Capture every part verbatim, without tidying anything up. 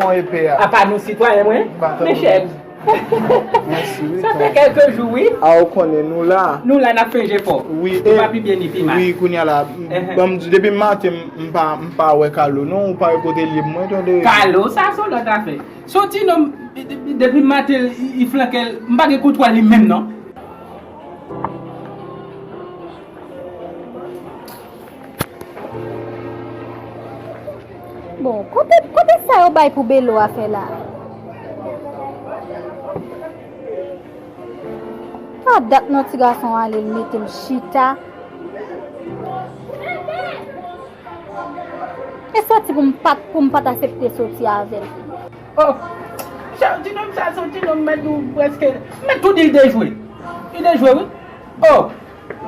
Mwen epè a. Apa nou sitwayen mwen? Ba, tanpri. Mèsi, wi, sa fè kèlke jou, wi. A, ou konnen, nou la. Nou la, n ap fè jefò. Wi, nou e pa pi byen ni pi mal. Wi, kounye a la, m, ban m di, depi maten, m, m pa, m pa wè Kalo, non, ou pa wè kote l ye, mwen, tande. Kalo, sa se yon lòt afè. Se yon ti nonm, depi maten, li, li flanke l, m pa gen kontwòl li menm, non. Bon, kote, kote sa yo bay pou Belo a fè la? Sa dat non ti gason ale, l mete m chita. E soti pou m pa t, pou m pa t aksepte soti avè l. Oh, se yon ti nonm sa, se yon ti nonm mèt ou prèske, mèt tou di l dejwe. Li dejwe, wi. Oh,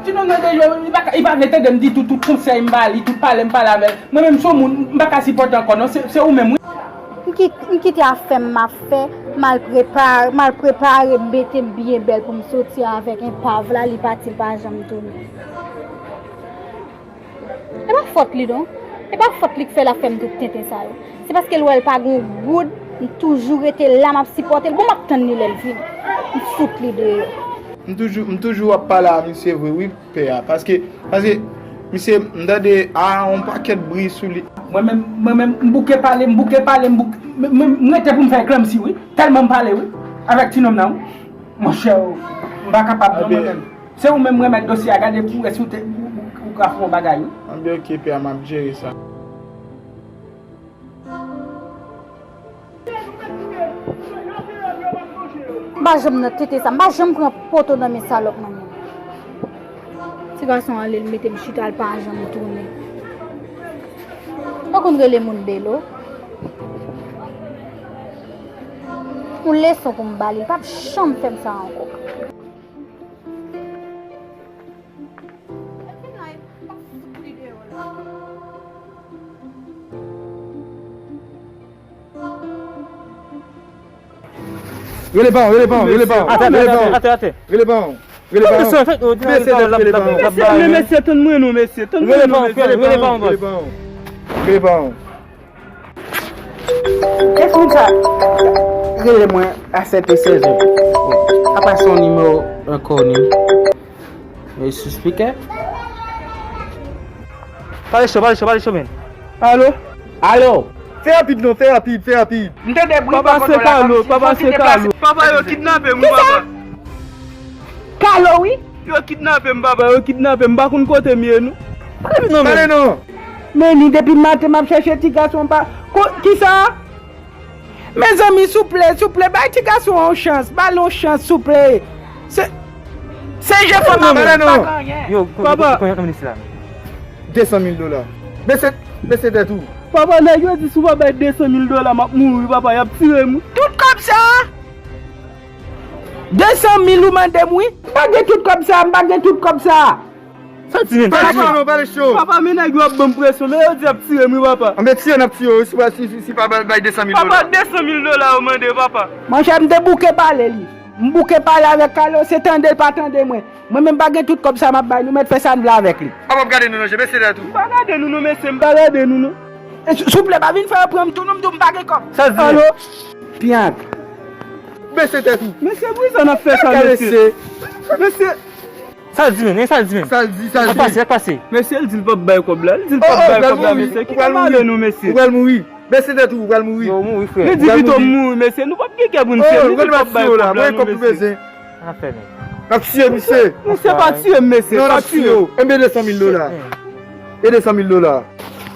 ti nonm nan dejwe, wi, li pa ka, li pa vle tande m ditou, tout konsèy m ba li, tout pale m pale avè l. Mwen menm, se yon moun, m pa ka sipòte ankò, non, se, se ou menm, wi. M ki-, m kite afè m, m ap fè, m al prepare, m al prepare, m mete m byen bèl pou m soti avèk enpav la, li pati, l pa janm tounen. E pa fòt li non. E pa fòt li k fè l ap fè m tout tenten sa yo. Se paske l wè l pa gen goud, m toujou rete la, m ap sipòte l. Bon, m ap tann li lè l vini. M fout li deyò. M toujou, m toujou ap pale a misye vre, wi, pè a. Paske, paske, misye, m tande, a, yon pakèt bri sou li. Mwen menm, mwen menm, m bouke pale, m bouke pale, m bouke, m, m, m rete pou m fè klanmsi, wi. Tèlman m pale, wi. Avèk ti nonm nan, wi. Monchè, m pa kapab non, mwen menm. Se ou menm remèt dosye a, gade pou wè si w te, ou, ou, ou ka fè yon bagay, wi. Anben, oke, pè a, m ap jere sa. M pa janm nan tete sa, m pa janm pran poto nan men salòp nan men. Ti gason ale, l mete m chita, l pa janm tounen. Ou konn rele moun Belo? Yon leson pou m ba li, l p ap janm fè m sa ankò. Rele pa w, rele pa w, rele pa w. Atè, atè, atè, atè, atè. Rele pa w. Rele pa w. Mesye, mesye, tann mwen non, mesye, tann mwen non, mesye. Rele pa w, rele pa w. Rele pa w. Eske moun sa rele mwen a sèt è sèz è? Apa se yon nimewo enkoni. E sou spikè. Pale cho, pale cho, pale cho, men. Alo? Alo? Fè rapid non, fè rapid, fè rapid. M tande bri. Papa, se Kalo, papa, se Kalo. Papa, yo kidnape m, wi, papa. Kalo, wi. Yo kidnape m, papa, yo kidnape m. M pa konn kote m ye, non. Pale non, men. Pale non. Men ni depi maten m ap chèche ti gason pa. Ko-, kisa? Mezanmi, souple, souple, bay ti gason an yon chans, ba l yon chans, souple. Se, se jefò m ap fè, pa gen anyen. Yo, papa. Konbyen nou vin isi la? De san mil dola. Bese, bese tèt ou. Papa, nèg yo di si w pa bay de san mil dola, m ap mouri, papa, y ap tire m. Tout kòb sa? De san mil ou mande m, wi. M pa gen tout kòb sa, m pa gen tout kòb sa. Sa di men, sa di men. Pale cho, pale cho. Papa, men nèg yo ap ban m presyon, men yo di y ap tire m, wi, papa. Anben, tire n ap tire w, si, si, si, si pa bay, bay de san mil dola. Papa, de san mil dola yo mande, papa. Monchè, m te bouke pale li. M bouke pale avèk Kalo, se tande l pa tande mwen. Mwen menm pa gen tout kòb sa m ap bay, nou mèt fè sa n vle avèk li. Papa, ap gade nou nan je, mesye tèt ou. M pa gade nou non, mesye, m pa gade nou non. E, sou-, souple, pa vin fè yo pran m tou non, m di w m pa gen kòb. Sa di. Alo? Pyank. Bese tèt ou. Mesye, poukisa n ap fè sa, mesye? Mesye. Sa l di men, men sa l di men. Sa l di, sa l di. Sa k pase, sa k pase? Mesye, l di l p ap bay kòb la, l di l p ap bay kòb la, mesye. Kite m ale non, mesye. Ou pral mouri. Bese tèt ou, ou pral mouri. Yo, mouri, frè. Li di pito m mouri, mesye. Nou p ap gen kè pou n fè l. Li di l p ap bay kòb la, non, mesye. N ap fè, men. N ap tiye misye. Misye pa tiye m, mesye. Non, n ap tiye w. Enben, de san mil dola. E de san mil dola.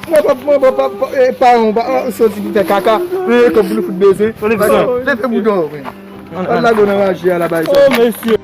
Mwen pa, mwen pa, pa, pa, e, pa yon, pa, se yon ti ki fè kaka. Mwen gen kòb pou nou fout bezwen. Leve bouda w, men. Al lage w nan raje a la, bay. Oh, mesye.